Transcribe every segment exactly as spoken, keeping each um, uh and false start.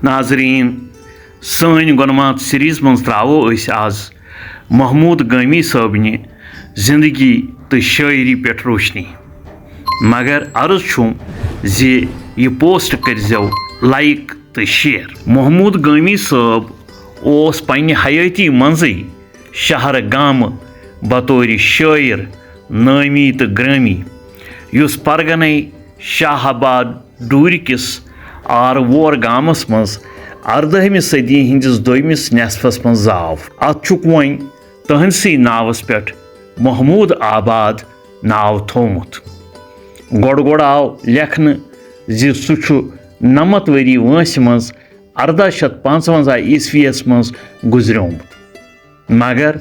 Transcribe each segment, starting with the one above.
ناظرین، سٲنۍ گۄنمات سیریز منٛز ترٛاوو أسۍ آز محمود گٲمی صٲبنہِ زندگی تہٕ شٲعری پٮ۪ٹھ روشنی۔ مگر عرض چھُم زِ یہِ پوسٹ کٔرزیو لائک تہٕ شیئر۔ محمود گٲمی صٲب اوس پننہِ حیٲتی منٛزٕے شہرٕ گامہٕ بطورِ شٲعر نٲمی تہٕ گرٲمی، یُس پرگنے شاہ آباد ڈوٗرِ کِس آر وور گامس منٛز اردٲہمہِ صدی ہٕنٛدِس دوٚیمِس نٮ۪صفس منٛز زاو۔ اتھ چھُکھ وۄنۍ تہنٛدسٕے ناوس پٮ۪ٹھ محمود آباد ناو تھوومُت۔ گۄڈٕ گۄڈٕ آو لیکھنہٕ زِ سُہ چھُ نَمَتھ ؤری وٲنٛسہِ منٛز ارداہ شیٚتھ پانٛژوَنٛزاہ عیسویَس منٛز گُزریومُت۔ مگر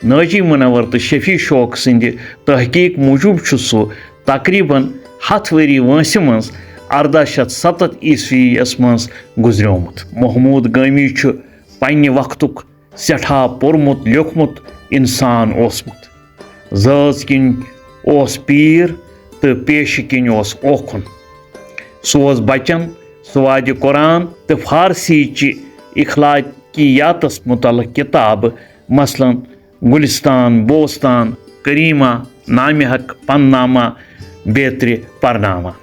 ناجی منور تہٕ شفیع شوق سٕنٛدِ تحقیق موٗجوٗب چھُ سُہ تقریباً ہَتھ ؤری وٲنٛسہِ منٛز ارداہ شیٚتھ ستتھ عیسویَس منٛز گُزریومُت۔ محمود گٲمی چھُ پننہِ وقتُک سٮ۪ٹھاہ پوٚرمُت لیوٚکھمُت انسان اوسمُت۔ زٲژ کِنۍ اوس پیٖر تہٕ پیشہٕ کِنۍ اوس اوکُن۔ سُہ اوس بچن سوادِ قرآن تہٕ فارسی چہِ اخلاقیاتس متعلق کتابہٕ، مثلاً گلستان، بوستان، کریمہ، نامہ حق، پن نامہ بیترِ پرناوان۔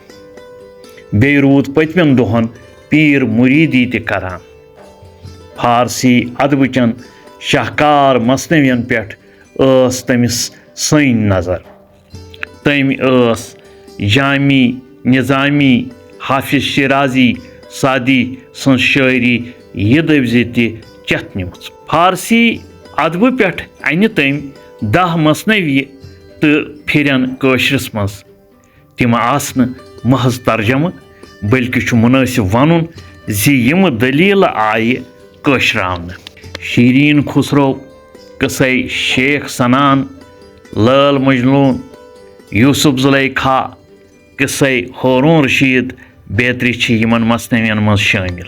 بیٚیہِ روٗد پٔتمٮ۪ن دۄہن پیٖر مُریٖدی تہِ کران۔ فارسی ادبہٕ چٮ۪ن شاہکار مثنوین پٮ۪ٹھ ٲس تٔمِس سٲنۍ نظر۔ تٔمۍ ٲس جامی، نظامی، حافظ شیرازی، سعدی سٕنٛز شٲعری یہِ دٔوزِ تہِ چٮ۪تھ نِمٕژ۔ فارسی ادبہٕ پٮ۪ٹھ انہِ تٔمۍ دَہ مثنوی تہٕ پھِرن کٲشرِس منٛز۔ تِم آسنہٕ محض ترجمہٕ، بلکہِ چھُ مُنٲسِب وَنُن زِ یِمہٕ دٔلیٖلہٕ آیہِ کٲشراونہٕ۔ شیریٖن خسرو، قصے شیخ سنان، لٲل مجنون، یوسف زلیخا، قصے ہارون رشید بیترِ چھِ یِمن مثنوین منٛز شٲمِل۔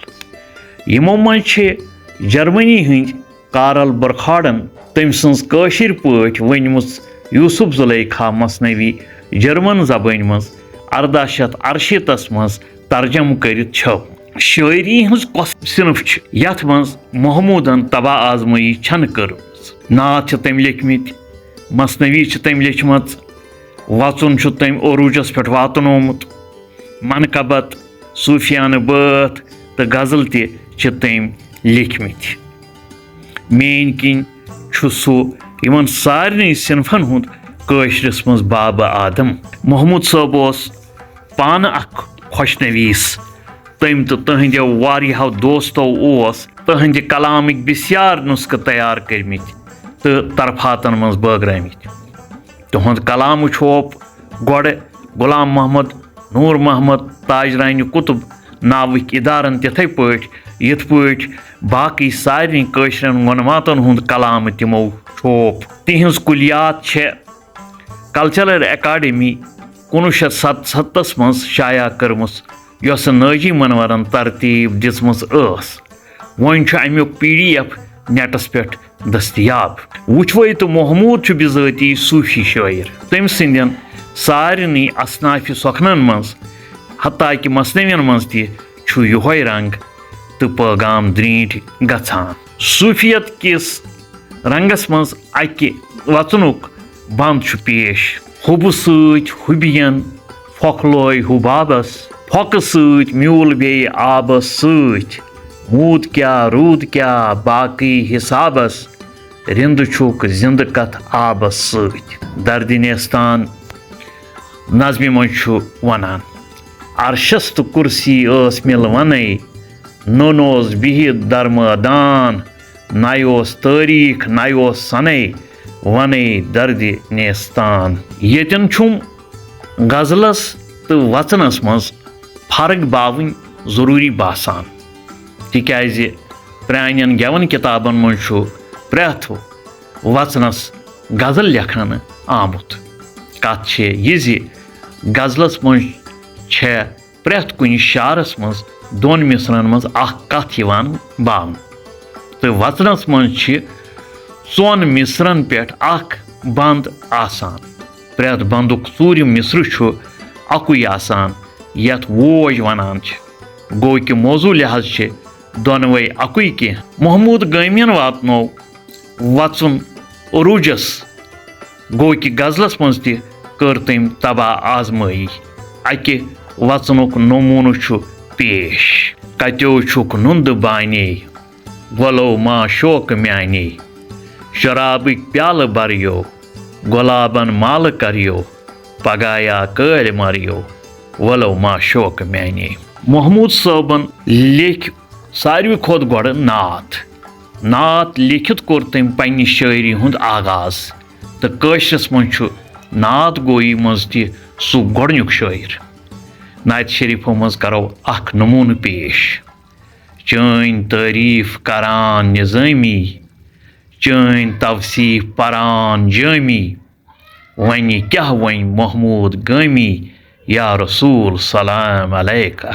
یِمو منٛز چھِ جرمنی ہٕنٛدۍ کارل برخارڈن تٔمۍ سٕنٛز کٲشِر پٲٹھۍ ؤنمٕژ یوسف زلیخا مثنوی جرمن زبٲنۍ منٛز ارداہ شیٚتھ ارشیٖتس منٛز ترجمہٕ کٔرِتھ چھٲپمٕژ۔ شٲعری ہٕنٛز کۄس صنف چھِ یتھ منٛز محمودن طبع آزمٲیی چھنہٕ کٔرمٕژ؟ نعت چھِ تٔمۍ لیکھمٕتۍ، مثنوی چھِ تٔمۍ لیچھمٕژ، وژُن چھُ تٔمۍ عروٗجس پٮ۪ٹھ واتنومُت۔ منقبت، صوٗفیانہٕ بٲتھ تہٕ غزل تہِ چھِ تٔمۍ لیکھمٕتۍ۔ میٛٲنۍ کِنۍ چھُ سُہ یِمن سارنٕے صنفن ہُنٛد کٲشرِس منٛز بابہٕ آدم۔ محمود صٲب اوس پانہٕ اکھ خۄش نویٖس۔ تٔمۍ تہٕ تٔہٕنٛدیو واریاہو دوستو اوس تٔہٕنٛدِ کلامٕکۍ بسیار نُسخہٕ تیار کٔرمٕتۍ تہٕ طرفاتن منٛز بٲگرٲومٕتۍ۔ تِہُنٛد کلامہٕ چھوپ گۄڈٕ غلام محمد، نور محمد، تاج رانی قطب ناوٕکۍ ادارن تِتھے پٲٹھۍ یِتھ پٲٹھۍ باقٕے سارنٕے کٲشرٮ۪ن وۄنماتن ہُنٛد کلامہٕ تِمو چھوپ۔ تِہنٛز کُلیات چھےٚ کلچرل اکیڈمی کُنوُہ شیٚتھ ستستھس منٛز شایع کٔرمٕژ، یۄسہٕ نٲجی منورن ترتیب دِژمٕژ ٲس۔ وۄنۍ چھُ امیُک پی ڈی ایف نیٹس پٮ۪ٹھ دٔستیاب۔ وُچھوے تہٕ محمود چھُ بذٲتی صوٗفی شٲعر۔ تٔمۍ سٕنٛدٮ۪ن سارنٕے اصنافِ سۄکھنن منٛز، حتیٰ کہِ مثنوین منٛز تہِ چھُ یِہوے رنگ تہٕ پٲغام درینٹھۍ گژھان۔ صوٗفیت کِس رنگس منٛز اکہِ وژنُک بند چھُ پیش۔ حُبہٕ سۭتۍ حُبیَن پھۄکھ لوے حُبابس، پھۄکہٕ سۭتۍ میوٗل بیٚیہِ آبس سۭتۍ۔ موٗد کیٛاہ روٗد کیٛاہ باقٕے حِسابس، رِنٛدٕ چھُکھ زِنٛدٕ کتھ آبس سۭتۍ۔ دردِ نیستان نظمہِ منٛز چھُ ونان، عرشس تہٕ کُرسی ٲس مِلوَنے، نوٚن اوس بِہِتھ درمٲدان، نَے اوس تٲریٖخ، نَے اوس سَنے، وَنے دردِ نیستان۔ ییٚتٮ۪ن چھُم غزلس تہٕ وژنس منٛز فرق باوٕنۍ ضروٗری باسان، تِکیازِ پرانٮ۪ن گٮ۪وَن کِتابن منٛز چھُ پرٛٮ۪تھ وژنس غزل لیکھنہٕ آمُت۔ کتھ چھےٚ یہِ زِ غزلس منٛز چھےٚ پرٛٮ۪تھ کُنہِ شعرس منٛز دۄن مصرن منٛز اکھ کتھ یِوان باونہٕ، تہٕ وژنس منٛز چھِ ژۄن مصرن پٮ۪ٹھ اکھ بند آسان۔ پرٛٮ۪تھ بندُک ژوٗرِم مصرٕ چھُ اکُے آسان، یتھ ووج ونان چھِ۔ گوٚو کہِ موضوع لحاظ چھِ دۄنوَے اَکُے کینٛہہ۔ محمود گٲمین واتنوو وَژُن عروٗجس۔ گوٚو کہِ غزلس منٛز تہِ کٔر تٔمۍ طبع آزمٲیی۔ اَکہِ وَژنُک نموٗنہٕ چھُ پیش۔ کَتیو چھُکھ نُندٕ بانے، گۄلو ما شوقہٕ میانے۔ شرابٕکۍ پیالہٕ بَریو، گۄلابن مالہٕ کَریو، پگاہ یا کٲلۍ مَریو، وَلو ما شوقہٕ میانے۔ محمود صٲبن لیکھۍ ساروی کھۄتہٕ گۄڈٕ نعت۔ نعت لیکھِتھ کوٚر تٔمۍ پننہِ شٲعری ہُنٛد آغاز، تہٕ کٲشرِس منٛز چھُ نعت گویی منٛز تہِ سُہ گۄڈٕنیُک شٲعر۔ نعتِ شریٖفو منٛز کرو اکھ نموٗنہٕ پیش۔ چٲنۍ تعریٖف کران نظٲمی، چٲنۍ توصیٖف پران جٲمی، وۄنۍ کیٛاہ وۄنۍ محمود گٲمی، یا رسول سلام علیکہ۔